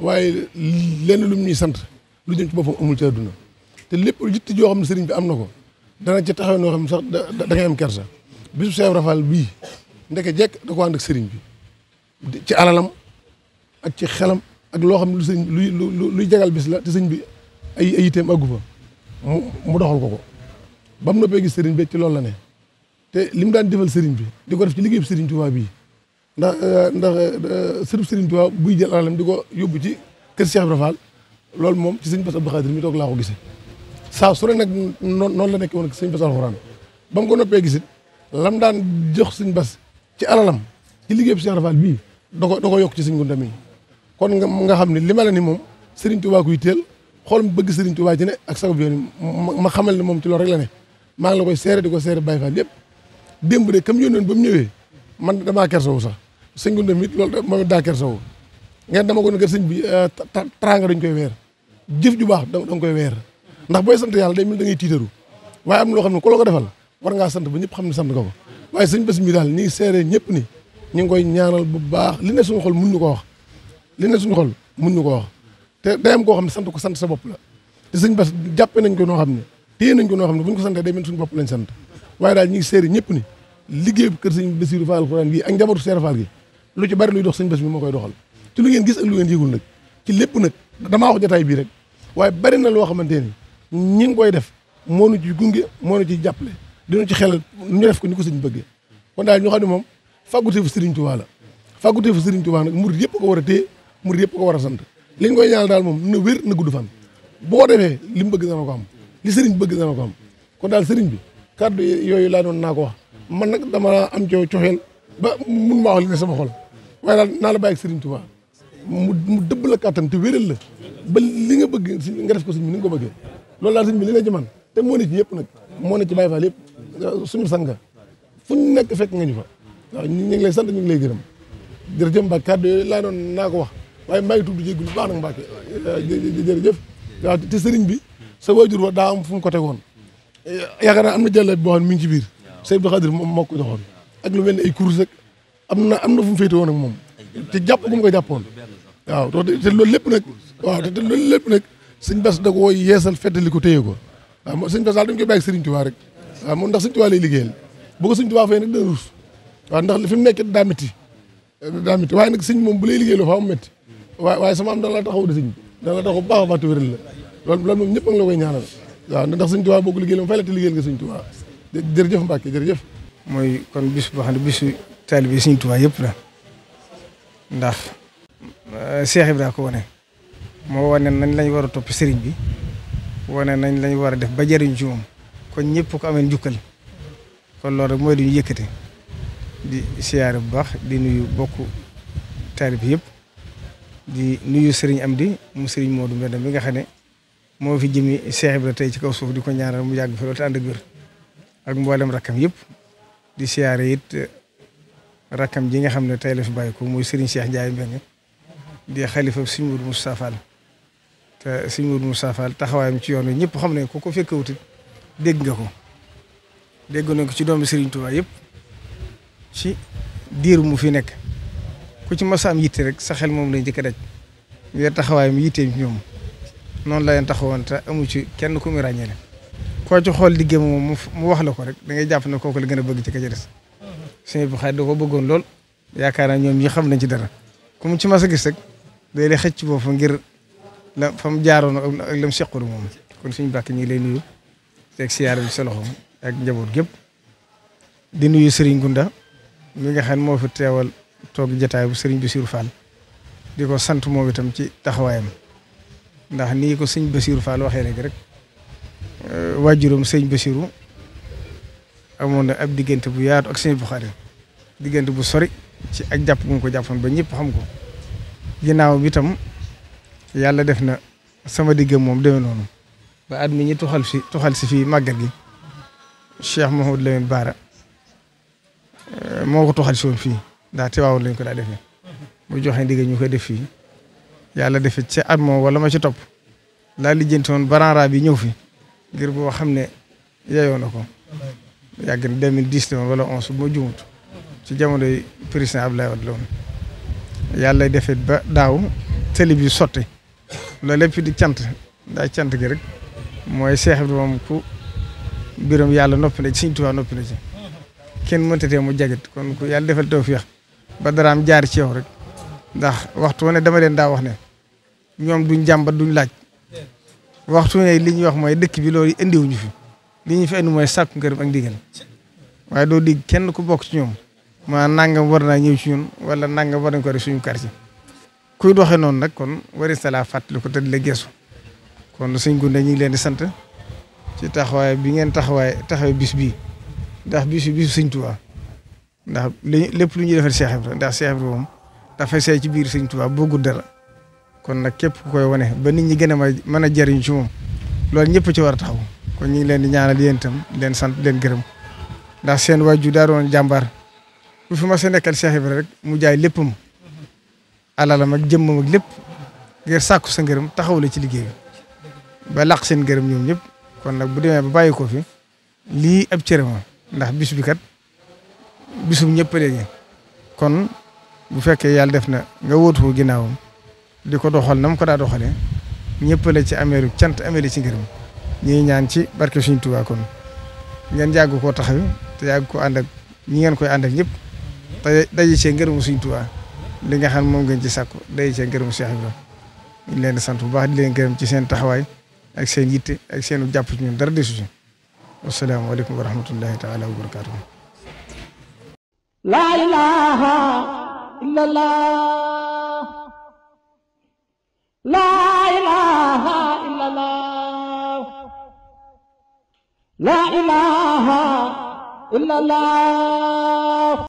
waaye lenn lu ñuy sant lu jëm ci boppam amul ci àdduna te lépp yitte joo xam ne sëriñ bi am na ko dana ci taxaw noo xam ne sax da ngay am kersa bisu Cheikh Ibra Fall bii ndeke jekk da ko ànd ak sëriñ bi ci alalam ak ci xelam ak loo xam ne lu sëriñ luy jagal bis la te sëriñ bi ay yitteem àggu fa mu doxal ko ba mu noppee gis sëriñ bi ci loolu la ne te li mu daan defal sëriñ bi di ko def ci liggéeyu sëriñ Touba bii ndax sërub sëriñ Touba buy jël alalam di ko yóbbu ci kër Cheikh Ibra Fall loolu moom ci sëñ Bass Abdou Khadir mi toog laa ko gisee saa su ne nag noonu la nekk woon ak sëñ Bass alxuraan ba mu ko noppee gisit lam daan jox sëñ Bass ci alalam ci liggéeyu Cheikh Ibra Fall bii da ko yokk ci sëñ Gunda mi kon nga xam ne li ma la ni moom sëriñ Touba kuy teel xool mu bëgg sëriñ Touba ci ne ak sagub yoon ma xamal ne moom ci loolu rek la ne maa ngi la koy seere di ko seere Baye Fall yëpp démb de comme yónneen ba mu ñëwee man damaa kersawu sax sëñ Gunda mi loolu moom daa kersawu ngeen dama ko ne sëñ bi teraanga dañ koy weer jëf ju baax da nga koy weer ndax booy sant yàlla day mel da ngay tiitaru waaye am na loo xam ne ku la ko defal war ngaa sant ba ñëpp xam ne sant nga ko waaye sëñ Bass mi daal ñi ngi seere ñëpp ni ñu ngi koy ñaanal bu baax li ne suñu xol mun ñu ko wax li ne suñu xol mun ñu ko wax te day am koo xam ne sant ko sant sa bopp la te sëñ Bass jàppe nañ ko noo xam ne téye nañ ko noo xam ne bu ñu ko santee day mel suñu bopp lañ sant waaye daal ñi ngi seere ñëpp ni liggéey bu kër sëñ Bassirou Fall Alxuraan gi ak njabootu Cheikh Fall gi lu ci bari luy dox sëñ Bass mi moo koy doxal ci lu ngeen gis ak lu ngeen yëgul nag ci lépp nag damaa wax jotaay bii rek waaye bari na loo xamante ni ñi ngi koy def moo nu ci gunge moo nu ci jàppale dina ci xelal ñu def ko ni ko sëñ bëggee kon daal ñu xam ne moom fàgguteefu Serigne Touba la fàgguteefu Serigne Touba nag murid yëpp ko war a téye murid yëpp ko war a sant li ñu koy ñaanal daal moom na wér na gudd fan boo defee li mu bëgg dana ko am li Serigne bëgg dana ko am kon daal Serigne bi kàddu yooyu laa doon naa ko wax man nag dama am coxeel ba mun maa wax li ne sama xol waaye daal naa la bàyyi ak Serigne Touba mu dëbb la kàttan te wéral la ba li nga bëgg nga def ko sëñ bi ni nga ko bëggee loolu daal sëñ bi li ne ci man te moo ne ci yëpp nag moo ne ci Baye Fall yëpp suñu sanga fu ñu nekk fekk nga ñu fa waaw ñu ngi lay sant ñu ngi lay gërëm jërëjëf Mbacke kàddu yooyu laa doon naa ko wax waaye maa ngi tudd jéggul bu baax nag Mbacke jërëjëf waaw te sëriñ bi sa waajur wa daa am fu mu ko tegoon yaakaar naa am na jàllat boo xam ne mi ngi ci biir Sëñ Abdou Khadir moom moo ko joxoon ak lu mel ne ay course rek am na fu mu féete woon ak moom te jàpp gu mu ko jàppoon waaw te loolu lépp nag waaw te loolu lépp nag sëñ Bass da ko yeesal feddali ko téye ko waaw sëñ Bass daal dañ koy bàyyi Sëriñ Tuubaa rek waaw moom ndax Sëriñ Tuubaa lay liggéeyal bu ko Sëriñ Tuubaa fay nag dana ruus waaw ndax fi mu nekk daa métti waaye nag sëñ moom bu lay liggéey loo faa mu métti waaye sama am dana la taxaw de sëñ bi dana la taxaw baax a baax te wéral la loolu moom ñëpp a ngi la koy ñaanal waaw ndax Sëriñ Tuubaa boo ko liggéeyal moom fay la te liggéeyal nga Sëriñ Tuubaa jërëjëf Mbacke jërëjëf mooy kon bis boo xam ne bisu taalibe Sëriñ Tuubaa yëpp la ndax Cheikh Ibra ko wane moo wane nañ lañ war a topp sëriñ bi wane nañ lañ war a def ba jëriñ ci moom kon ñëpp ko amee njukkal kon loolu rek mooy du ñu yëkkate di siyaare bu baax di nuyu bokku taalibe yëpp di nuyu sëriñ Amdi mu sëriñ Modou Mbenda mi nga xam ne moo fi jëmi Cheikh Ibra tey ci kaw suuf di ko ñaanal mu yàgg fi loolu te ànd ak wér ak mboolem rakkam yëpp di siyaare it rakkam ji nga xam ne tey la fi bàyyi ko muy sëriñ Cheikh Ndiaye Mbeng di xalifa Sëriñ Modou Moustapha Fall te Sëriñ Modou Moustapha Fall taxawaayam ci yoon wi ñëpp xam ne ku ko fekkewutit dégg nga ko dégg nañ ko ci doomi Sëriñ Tuubaa yëpp ci diir mu fi nekk ku ci mos a am yitte rek sa xel moom lañ njëkk a daj ngir taxawaayam yitteem ñoom noonu la leen taxawoon te amu ci kenn ku mu ràññeele koo ci xool liggéey moom mu wax la ko rek da ngay jàpp ne kooku la gën a bëgg ci ka ca des Sëriñ bu xaay da ko bëggoon lool yaakaar naa ñoom ñi xam nañ ci dara ku mu ci mas a gis rek day lay xëcc boobu ngir la fa mu jaaroon ak la mu seqoon moom kon suñu bàkk ñi lay nuyu teg siyaare bi sa loxo ak njaboot gépp di nuyu Serigne Gunda mi nga xam ne moo fi teewal toog jotaay bu Serigne Bassirou Fall di ko sant moom itam ci taxawaayam ndax nii ko sëñ Bassirou Fall waxee léegi rek waajuram sëñ Bassirou amoon na ab diggante bu yaatu ak sëñ Bukhari diggante bu sori ci ak jàpp gu ko jàppoon ba ñëpp xam ko ginnaaw bi tam yàlla def na sama digg moom demee noonu ba at mi ñi tuxal si fii màggal gi Cheikh Mouhamadou Lamine Bara moo ko tuxal si woon fii ndax Tiwaawan lañ ko daa defee bu joxe digg ñu koy def fii yàlla defee ci at moom wala ma ci topp laa lijjanti woon baranra bi ñëw fi ngir boo xam ne yeyoo na ko yàgg na 2010 la woon wala 11 bu ma jumut ci jamonoy président Abdoulaye Wade la woon yàlla defee ba daaw tëli bi sotti loolu lépp di cant daa cant gi rek mooy Cheikh Ibrahima moom ku biram yàlla noppi na ci Sëriñ Tuubaa noppi na ci kenn mënta tee mu jagit kon ku yàlla defal tawfeex ba daraam jaar ci yow rek ndax waxtu wane dama leen daa wax ne ñoom duñ jàmbat duñ laaj waxtu ne li ñuy wax mooy dëkk bi loolu indiwuñu fi li ñu fi indi mooy sàkku ngërëm ak ndigal waaye doo dig kenn ku bokk ci ñoom maa nangam war naa ñëw ci ñun wala nangam war nañ ko def suñu quartier kuy doxee noonu nag kon wari sala fàttali ko te di la geesu kon Sëñ Gunda ñu ngi leen di sant ci taxawaay bi ngeen taxawee bis bii ndax bisu Sëñ Tuubaa ndax lépp lu ñuy defal Cheikh Ibrahima ndax Cheikh Ibrahima moom dafay say ci biir Sëñ Tuubaa bëggul dara kon nag képp ku koy wane ba nit ñi gën a mën a jariñu ci moom loolu ñëpp ci war a taxaw kon ñu ngi leen di ñaanal yéen itam leen sant leen gërëm ndax seen waajur daa doon jàmbaar bu fi ma sa nekkal Cheikh Ibrahima rek mu jaay léppam alalam ak jëmmam ak lépp ngir sàkku sa ngërëm taxaw la ci liggéey bi ba laq seen ngërëm ñoom ñëpp kon nag bu demee ba bàyyi ko fi lii ab cërëma ndax bis bi kat bisum ñëpp léegi kon bu fekkee yàlla def na nga wóotu ko ginnaawam di ko doxal na mu ko daa doxalee ñëpp la ci ameeru cant ameelu ci ngërëm ñuy ñaan ci barke Sëriñ Tuubaa kon ngeen yàgg koo taxawi te yàgg ko ànd ak ñi ngeen koy ànd ak ñëpp te daje cee ngërëmu Sëriñ Tuubaa li nga xam moom ngeen ci sàkku daje cee ngërëmu Cheikh Ibrahima ñu leen di sant bu baax di leen gërëm ci seen taxawaay ak seen yitte ak seen jàpp ci ñun dara desu ci wasalaamaaleykum wa rahmatullahi taala wa barakaatuh. La ilaha illallah. La ilaha illallah. La ilaha illallah.